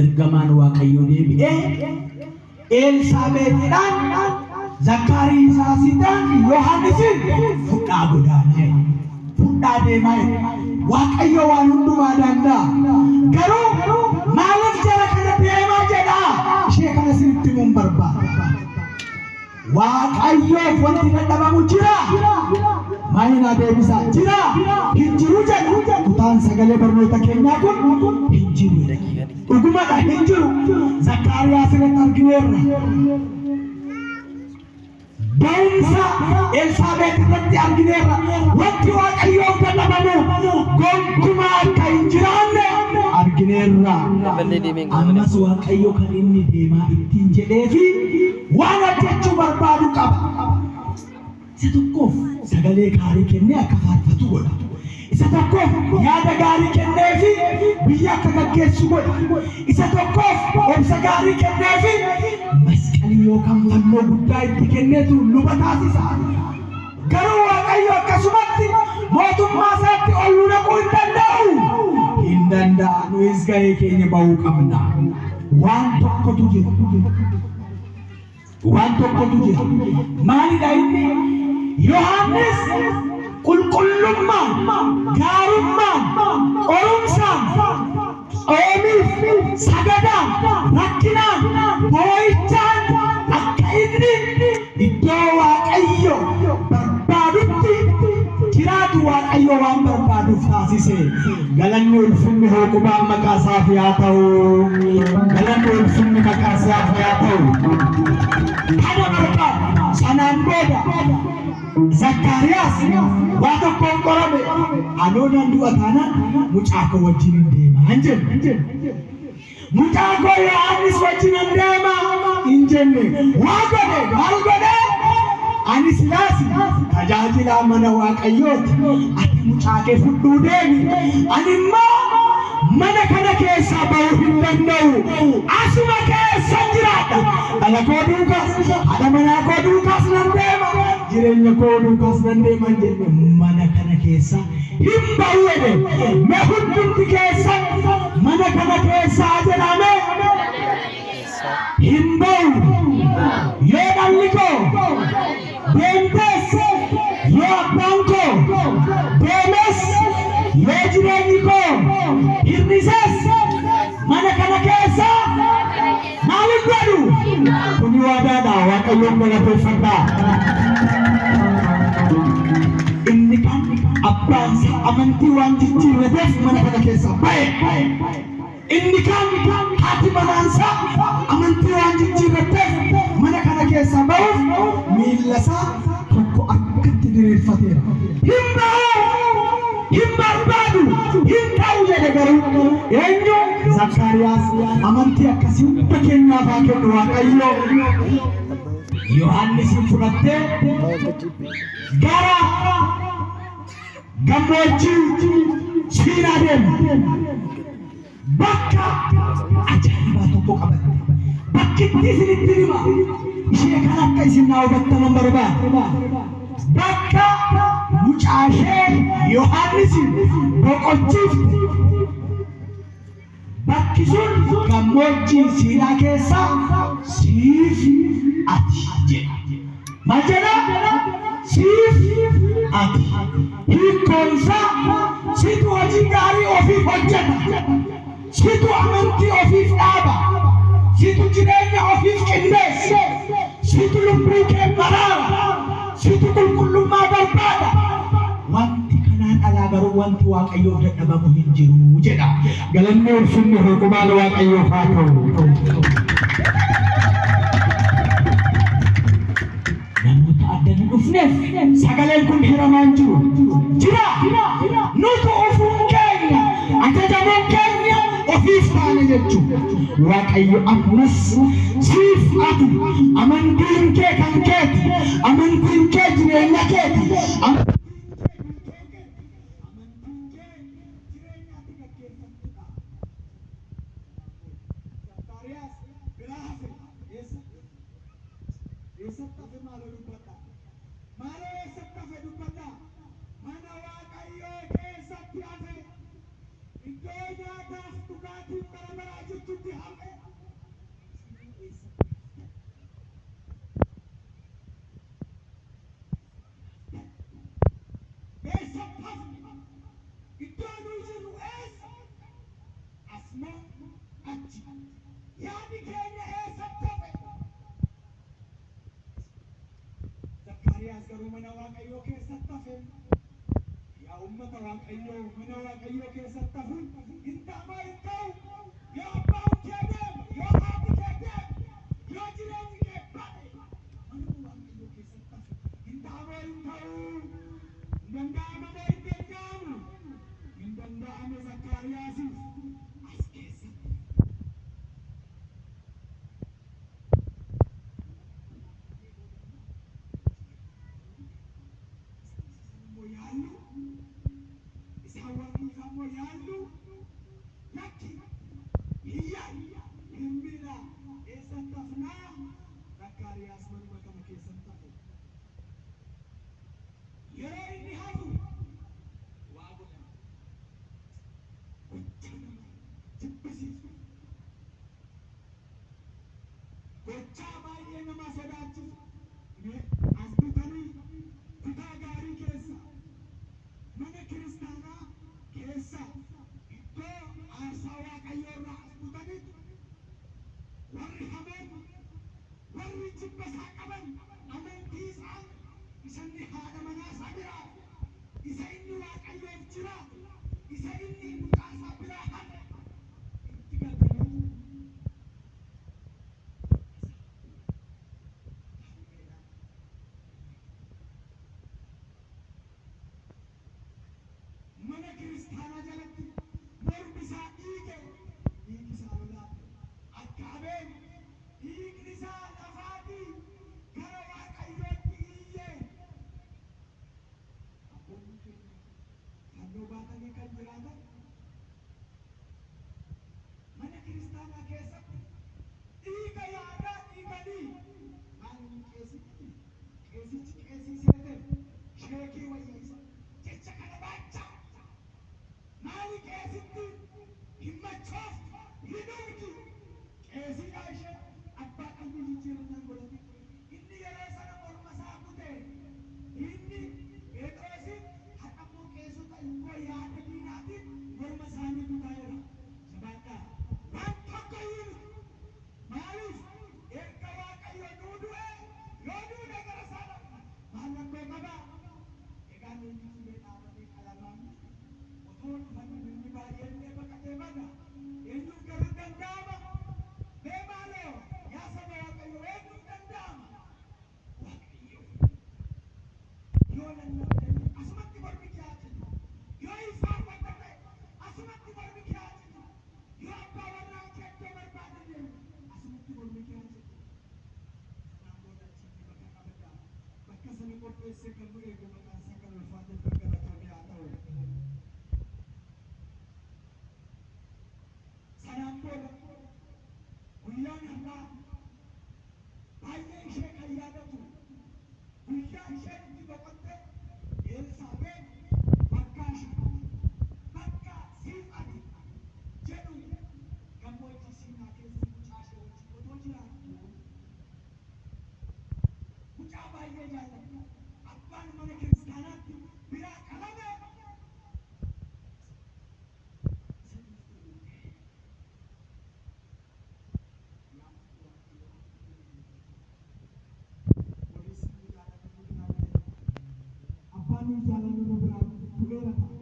Ergamaan Waaqayyoo deebi'ee Elsaabeexidhaan Zakkaariyaasiidhaan Yohaannisiin fudhaa godaanaa jedhe. Fudhaa deemaa jedhe. Waaqayyo waan hundumaa danda'a. Garuu maaliif jara kana deemaa jedhaa? Ishee kana isinitti himuun barbaada. Waaqayyoof wanti dadhabamu jiraa? Maayii naa deebisaa. Jiraa? Hin jiru jedha. Kutaan sagalee barnoota keenyaa kun hin jiru jedha. Dhugumadha hin jiru. Zakkaariyaas irratti argineerra. Da'umsa Elsaabeet irratti argineerra. Wanti Waaqayyoof dadhabamu gonkumaa akka hin jiraanne argineerra. Ammas Waaqayyo kan inni deemaa ittiin jedheefi Waan hojjechuu barbaadu qaba. Isa tokkoof sagalee gaarii kennee akka faarfatu godha. Isa tokkoof yaada gaarii kenneefii biyya akka gaggeessu godha. Isa tokkoof obsa gaarii kenneefii masqalii yookaan fannoo guddaa itti kenneetu luba taasisa. Garuu Waaqayyo akkasumatti mootummaa isaatti ol nu naquu hin danda'u? Hin danda'a. Nuyis gahee keenya ba'uu qabna. Waan tokkotu jira. Waan tokkotu jira. Maalidha inni? Yohaannis qulqullummaan, gaarummaan, qorumsaan, tsoomiif, sagadaan, rakkinaan, boo'ichaan akka inni iddoo Waaqayyo barbaadutti jiraatu Waaqayyo waan barbaaduuf taasise. Galanni ulfinni hooqubaan maqaa isaaf yaa ta'u. Galanni ulfinni maqaa isaaf yaa ta'u. Kana barbaada. Sanaan booda Zakkaariyaas waa tokkoon qorame. Anoo nan du'a taanaan mucaa koo wajjin hin deema hin jenne. Mucaa koo Yohaannis wajjinan deema hin jenne. Waa godhe. Maal godhe? Ani silaasi tajaajilaa mana Waaqayyooti. Ati mucaa kee fudhuu deemi. Ani immoo mana kana keessaa ba'uu hin danda'u. Asuma keessan jiraadha. Dhala koo duukaas, haadha manaa koo duukaas nan deema. Jireenya koo duukaas nan deema hin jenne. Mana kana keessaa hin ba'u jedhe. Mee hundumti keessan mana kana keessaa jedhaa mee. Hin ba'u. Yoo dhalli koo deemtes, yoo abbaan koo deemes, yoo jireenyi koo hir'ises mana kana keessaa maal hin godhu? Kuni waadaadha. Waaqayyoon galateeffadhaa. Inni kan abbaan isaa amantii waan jijjiirrateef mana kana keessaa ba'e. Inni kaan haati manaansaa amantii waan jijjiirratteef mana kana keessaa ba'uuf miillasaa tokko akkatti diriirfateera. Hin ba'u! Hin barbaadu! Hin ta'u jedhe garuu eenyu? Zakkaariyaas. Amantii akkasii hunda keenyaaf haa kennu Waaqayyo. Yohaannisiin fudhattee gara gammoojjii Siinaa deemte. Bakka ajaa'ibaa tokko qabatte. Bakkittii isinitti hima. Ishee kan akka isin naa hubattanan barbaada. Bakka mucaashee Yohaannisiin boqochiifte. Bakki sun gammoojjii Siinaa keessaa siif ati jedha. Maal jedha? Siif ati. Hiikkoon isaa situ hojii gaarii ofiif hojjeta. Situ amantii ofiif dhaaba. Situ jireenya ofiif qindeessa. Situ lubbuu kee baraara. Situ qulqullummaa barbaada. Wanti kanaan alaa garuu wanti Waaqayyoof dadhabamu hin jiru jedha. Galanni ulfinni hooqubaan Waaqayyoof haa ta'u. Namoota adda hin dhufneef sagaleen kun hiramaa hin jiru. Jira! Nutu ufuun keenya, ajajamuun keenya ofiif taane jechuudha. Waaqayyo ammas siif ati amantiin kee kan keeti, amantiin kee jireenya keeti. Amantiin kee jireenya ati gaggeeffattudha. Zakkaariyaas biraa hafe. Eessa? Eessatti hafe maaloo dubbadhaa. Maaloo eessatti hafe dubbadhaa. Mana Waaqayyoo keessatti hafe. Iddoo nyaataaf dhugaatiin bara baraa jirtutti hafe. As moo achi? Yaadi keenya eessatti hafe? Zakkaariyaas garuu mana Waaqayyoo keessatti hafe. Yaa uummata Waaqayyoo, mana Waaqayyoo keessatti hafuun hin ta'amaa hin ta'u. Yoo abbaan kee deeme, yoo haati kee deeme, yoo jireenyi kee bade, manuma Waaqayyoo keessatti hafe. Hin ta'amoo hin ta'u? Hin danda'ama moo hin danda'amu? Hin danda'ame Zakkaariyaasiif as keessatti. Immoo yaallu isaan warri ifaa immoo yaallu lakki hin yaallu hin miila eessatti hafnaa? Zakkaariyaas manuma kana keessatti hafe. Yeroo inni hafu waa godhan. Gocha nama jibbisiisu. Gochaa baay'ee nama sodaachisu. Mee as butanii kutaa gaarii keessa, mana kiristaanaa keessa, iddoo aarsaa Waaqayyoo irraa as butaniitu warri hamoon, warri jibba isaa qaban, amantii isaa isa inni haadha manaa isaa biraa, isa inni Waaqayyoof jiraatu, isa inni mucaa isaa biraa hate itti galchaniitu harmeedhaan mana kiristaanaa jalatti mormi isaa dhiige, dhiigi isaa lolaate. Akka Abeel dhiigni isaa lafaatii gara Waaqayyootti iyye. Abboonni keenya fannoo baatanii kan jiraatan mana kiristaanaa keessatti dhiiga yaadaa dhiiganii maal inni qeesii miti, qeesichi qeesii seete sheekii wayya isa jecha kana baachaa maali qeesitti hin machooftu hin dhugdi qeesiidhaa ishee abbaa qalbii jijjiirannaan godhate. Inni yeroo sana morma isaa kute inni Phexrosin, har'a immoo qeesota hinkoo yaada diinaatiin morma isaanii kutaa'eera. Jabaadhaa, waan tokko iyyuu miti. Maaliif erga Waaqayyo nuu du'e yoo duune gara isaa dhaqna. Maal rakkoo qabaa? Egaa namni cilee dhaabatee qalamaa miti. Otoo dhufanii namni baay'een illee baqatee bada. Eenyuuf garuu danda'ama? Mee maaloo yaa saba Waaqayyoo, eenyuuf danda'ama? Waaqayyoof. Yoo lallabde asumatti mormi kee haa citu. Yoo hin faarfatta ta'e asumatti mormi kee haa citu. Yoo abbaa warraa kee iddoo barbaade deeme asumatti mormi kee haa citu. Sanaan booda achitti bakka qabda. Bakka sana qopheessee kan nu eegu maqaan isaa kan ulfaateef kan galatoomee haa ta'u. Sanaan booda guyyaan har'aa baay'ee ishee kan yaadatu guyyaa isheen itti boqotte Elsaabeet waggaa 5 bakka siif ani jedhu gammoojjii Siinaa keessa mucaa ishee wajjin otoo jiraattu mucaa baay'ee jaallattu abbaan mana kiristaanaatti biraa qalame isa dhiiftee deemte. Yaa Waaqayyo, obboleessi nu jaallannu nu biraa du'eera, abbaan nu jaallannu nu biraa du'eera ta'a.